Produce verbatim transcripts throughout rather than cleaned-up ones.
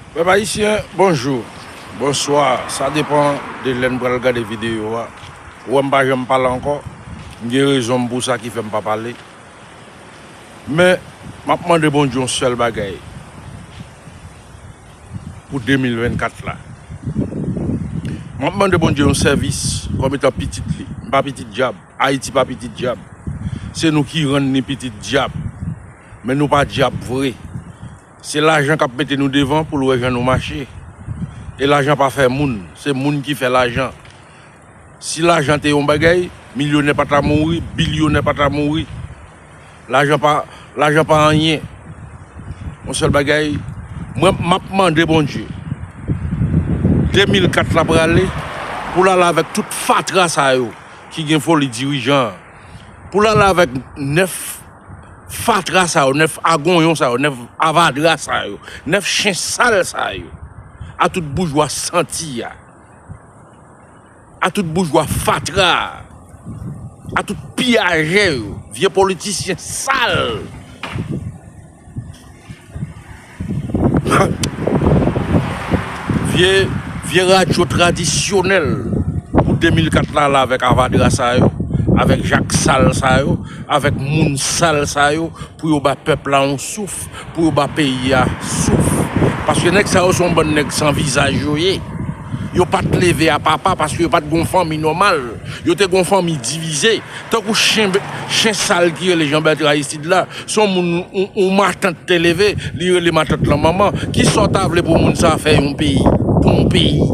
Pèp ayisyen, bonjou, bonswa, sa depann de lè n pral gade videyo a. Ou wè m pa janm pale ankò, m gen rezon m pou sa ki fè m pa pale. Men, m ap mande Bondye yon sèl bagay pou de mil vennkat la. M ap mande Bondye yon sèvis kòm etan pitit li. M pa pitit dyab. Ayiti pa pitit dyab. Se nou ki rann li pitit dyab. Men nou pa dyab vre. Se lajan k ap mete nou devan pou l wè jan nou mache. E lajan pa fè moun, se moun ki fè lajan. Si lajan te yon bagay, milyonè pa ta mouri, bilyonè pa ta mouri. Lajan pa, lajan pa anyen. Yon sèl bagay, mwen, m ap mande Bondye, de mil kat la prale, pou l ale avèk tout fatra sa yo ki gen foli dirijan an. Pou l ale avèk nèf fatra sa yo, nèf agonyon sa yo, nèf avadra sa yo, nèf chen sal sa yo, a tout boujwa santi a, a tout boujwa fatra a, a tout piyajè yo, vye politisyen sal. Vye, vye radyo tradisyonèl pou de mil kat la, la avèk avadra sa yo, avèk jak sal sa yo, avèk moun sal sa yo, pou yo ba pèp la yon souf, pou yo ba peyi a souf. Paske nèg sa yo se yon bann nèg san vizaj yo ye. Yo pa t leve a papa paske yo pa t gon fanmi nòmal. Yo te gon fanmi divize. Tankou chen, chen sal ki rele Jean Bertrand Aristide la, se yon moun, yon, yon matant te leve, li rele matant lan manman. Kisa w ta vle pou moun sa fè yon peyi? Pou yon peyi?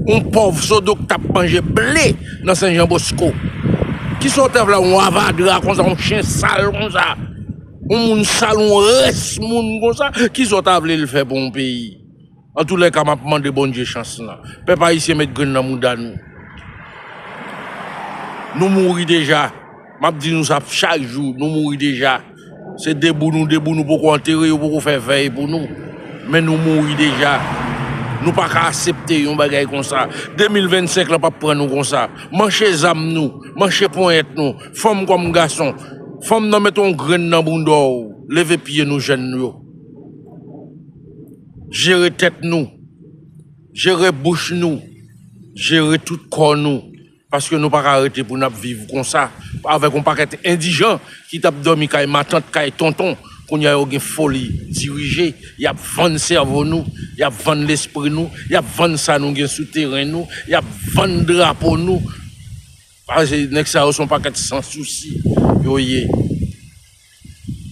Yon pòv sodo k t ap manje ble nan Sen Jan Bosko. Kisa w ta vle yon avadra konsa, yon chen sal konsa? Yon moun sal, yon rès moun konsa? Kisa w ta vle l fè pou yon peyi? Antoulèka, m ap mande Bondye chans lan. Pèp ayisyen, met grenn nan mouda nou. Nou mouri deja. M ap di nou sa chak jou, nou mouri deja. Se debou nou debou, nou poko antere, yo poko fè vèy pou nou. Men nou mouri deja. Nou pa ka aksepte yon bagay konsa. De mil vennsenk lan p ap pran nou konsa. Manche zam nou, manche ponyèt nou, fanm kòm gason. Fanm nan met yon grenn nan bounda w, leve pye nou jèn yo. Jere tèt nou, jere bouch nou, jere tout kò nou, paske nou pa ka rete pou n ap viv konsa, avèk yon pakèt endijan ki t ap dòmi kay matant, kay tonton, kounye a yo gen foli dirije, y ap vann sèvo nou, y ap vann lespri nou, y ap vann sa nou gen sou teren nou, y ap vann drapo nou. Paske nèg sa yo se yon pakèt san sousi yo ye.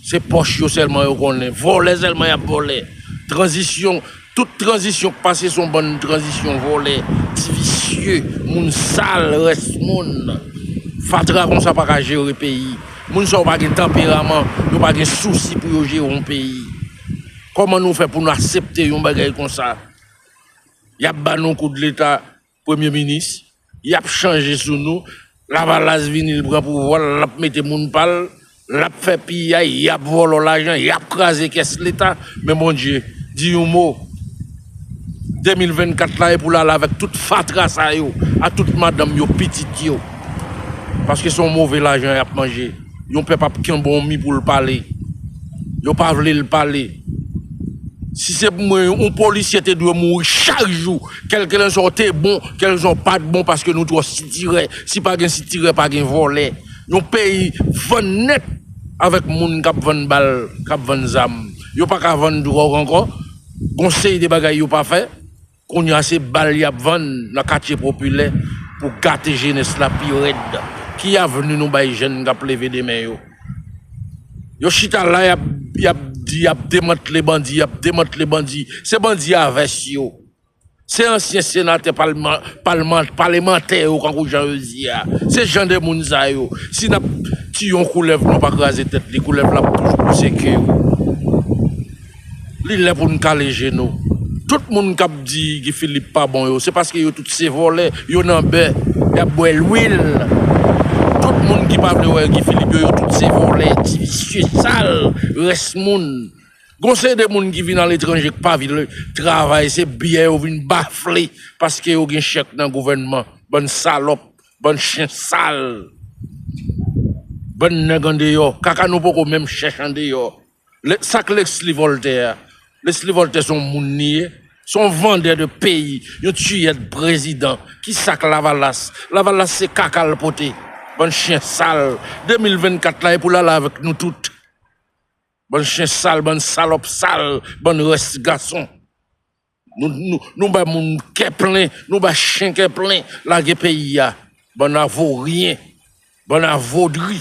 Se pòch yo sèlman yo konnen. Vòlè sèlman y ap vòlè. Tranzisyon, tout tranzisyon k pase se yon bann tranzisyon vòlè, ti visye, moun sal, rès moun. Fatra konsa pa ka jere peyi. Moun sa yo pa gen tanperaman, yo pa gen sousi pou yo jere yon peyi. Kòman nou fè pou nou aksepte yon bagay konsa? Y ap ba nou koudleta, premye minis, y ap chanje sou nou, Lavalas vini, l pran pouvwa l, l ap mete moun pa l, l ap fè piyay, y ap vòlò lajan, y ap kraze kès leta. Men Bondye, di yon mo, de mil vennkat la e pou l ale avèk tout fatra sa yo, a tout madanm yo, pitit yo. Paske se yon move lajan y ap manje. Yon pèp ap kenbe yon mi pou l pale. Yo pa vle l pale. Si se pou mwen, yon polisye te dwe mouri chak jou, kèlkelanswa w te bon, kèlkanswa w pa t bon, paske nou twò sitirè. Si pa gen sitirè, pa gen vòlè. Yon peyi vann nèt avèk moun k ap vann bal, k ap vann zam. Yo pa ka vann dwòg ankò. Gon seri de bagay yo pa fè. Kounye a se bal y ap vann nan katye popilè pou gate jenès la pi rèd. Ki avni nou bay jèn k ap leve demen yo? Yo chita la, y ap, y ap di, y ap demantle bandi, y ap demantle bandi. Se bandi a vès yo. Se ansyen senatè, palman, palman, palemantè yo, kankou jan yo di a. Se jan de moun sa yo. Si n ap tiye yon koulèv, nou pa kraze tèt li, koulèv la ap toujou pouse ke yo. Li lè pou n kale je nou. Tout moun k ap di Guy Philippe pa bon yo, se paske yo tout se vòlè, yo nan bè, y ap bwè lwil. Tout moun ki pa vle wè Guy Philippe yo, yo tout se vòlè, ti visye, sal, rès moun. Gon seri de moun ki vin aletranje k pa vle travay, se byè yo vin bafle paske yo gen chèk nan gouvènman. Bann salòp, bann chen sal, bann nèg andeyò. Kaka nou poko menm chèch andeyò. Sa k Leslie Voltaire a? Leslie Voltaire se yon moun li ye. Se yon vandè de peyi, yon tiyè de prezidan. Kisa k Lavalas? Lavalas se kaka l pote. Bann chen sal. De mil vennkat la, e pou l ale avèk nou tout. Bann chen sal, bann salòp sal, bann rès gason. Nou, nou, nou bay moun kè plen, nou bay chen kè plen, lage peyi a. Bann avoryen, bann avodri,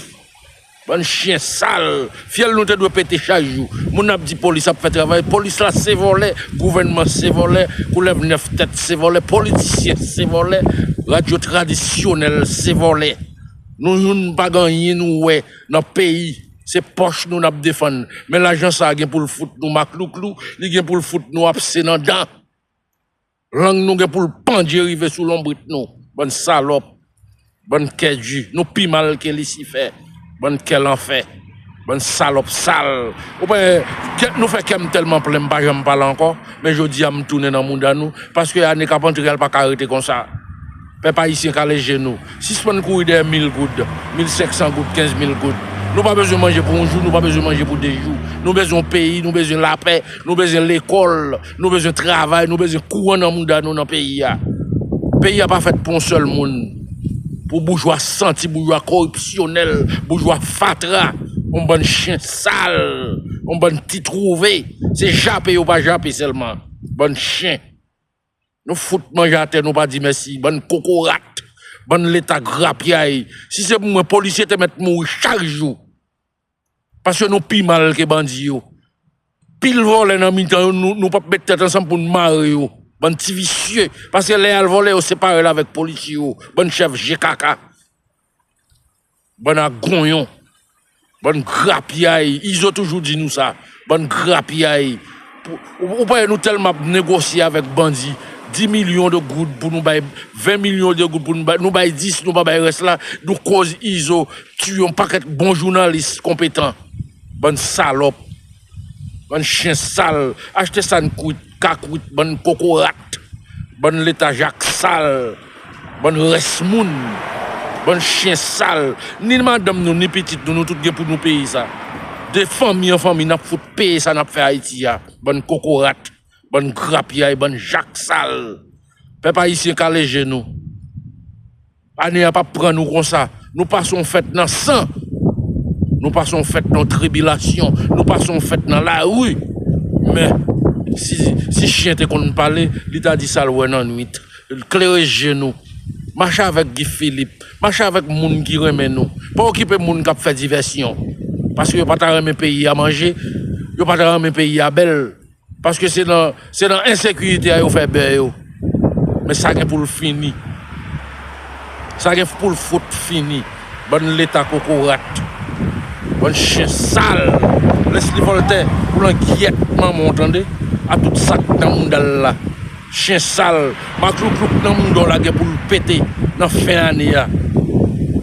bann chen sal. Fyèl nou te dwe pete chak jou. Moun ap di polis ap fè travay, polis la se vòlè, gouvènman se vòlè, koulèv nèf tèt se vòlè, politisyen se vòlè, radyo tradisyonèl se vòlè. Nou youn pa gen anyen nou wè nan peyi. Se pòch nou n ap defann. Men lajan sa a gen pou l fout nou maklouklou, li gen pou l fout nou apse nan dan. Lang nou gen pou l pandye rive sou lonbrit nou. Bann salòp, bann kè di, nou pi mal ke Lisifè, bann kè lanfè, bann salòp sal. Ou pa, kè, nou fè kè m tèlman plen, m pa janm pale ankò, men jodi a m tounen nan mouda nou, paske ane k ap antre a, l pa ka rete konsa. Pèp ayisyen, kale je nou. Sispann kouri dèyè mil goud, mil senk san goud, kenz mil goud. Nou pa bezwen manje pou yon jou, nou pa bezwen manje pou de jou. Nou bezwen yon peyi, nou bezwen lapè, nou bezwen lekòl, nou bezwen travay, nou bezwen kouran nan mouda nou nan peyi a. Peyi a pa fèt pou yon sèl moun. Pou boujwa santi, boujwa koripsyonèl, boujwa fatra, yon bann chen sal, yon bann ti twouve. Se jape yo pa jape sèlman. Bann chen. Nou fout manje atè, nou pa di mèsi. Bann kokorat, bann leta grapyay. Si se pou mwen, polisye te mèt mouri chak jou. Paske nou pi mal ke bandi yo. Pil vòlè nan mitan yo, nou, nou p ap met tèt ansanm pou n mare yo. Bann ti visye. Paske lè y al vòlè, yo separe l avèk polisye yo. Bann chèf je kaka. Bann agonyon. Bann grapyay. Izo toujou di nou sa. Bann grapyay. Pou, ou, ou pa wè nou tèlman ap negosye avèk bandi. Dis milyon de goud pou nou bay, ven milyon de goud pou nou bay, nou bay dis, nou pa bay rès la. Nou koz Izo tiye yon pakèt bon jounalis konpetan. Bann salòp. Bann chen sal. Achte sa n kwit, ka kwit, bann kokorat. Bann leta jak sal. Bann rès moun. Bann chen sal. Ni madanm nou, ni pitit nou, nou tout gen pou nou peye sa. De fanmi an fanmi, n ap fout peye sa n ap fè Ayiti a. Bann kokorat. Bann grapyay, bann jak sal. Pèp ayisyen, kale je nou. Ane a p ap pran nou konsa. Nou pase yon fèt nan san. Nou pase yon fèt nan tribilasyon. Nou pase yon fèt nan lari. Men, si, si chen te konn pale, li ta di sa l wè nan nwit. Klere je nou. Mache avèk Guy Philippe. Mache avèk moun ki renmen nou. Pa okipe moun k ap fè divèsyon. Paske yo pa ta renmen peyi a manje. Yo pa ta renmen peyi a bèl. Paske se nan, se nan ensekirite a yo fè bè yo. Men sa gen pou l fini. Sa gen pou l fout fini. Bann leta kokorat. Bann chen sal. Leslie Voltaire, pou langyèt manman w, tande. A tout sa k nan mouda l la. Chen sal. Maklouklouk nan mouda w la gen pou l pete nan fen ane a.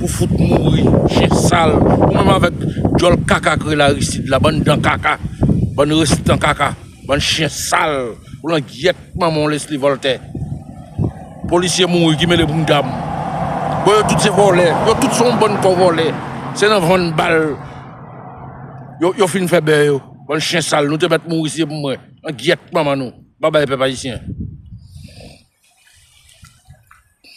Pou fout mouri. Chen sal. Ou menm avèk djòl kaka k rele Aristide la. Bann dan kaka. Bann restan kaka. Bann chen sal, pou langyèt manman w Leslie Voltaire. Polisye mouri ki mele pou m dam. Bon, yo tout se vòlè. Yo tout se yon bann kò vòlè. Se nan vann bal yo, yo fin fè bè yo. Bann chen sal, nou te mèt mouri si se pou mwen. Langyèt manman nou. Babay pèp ayisyen.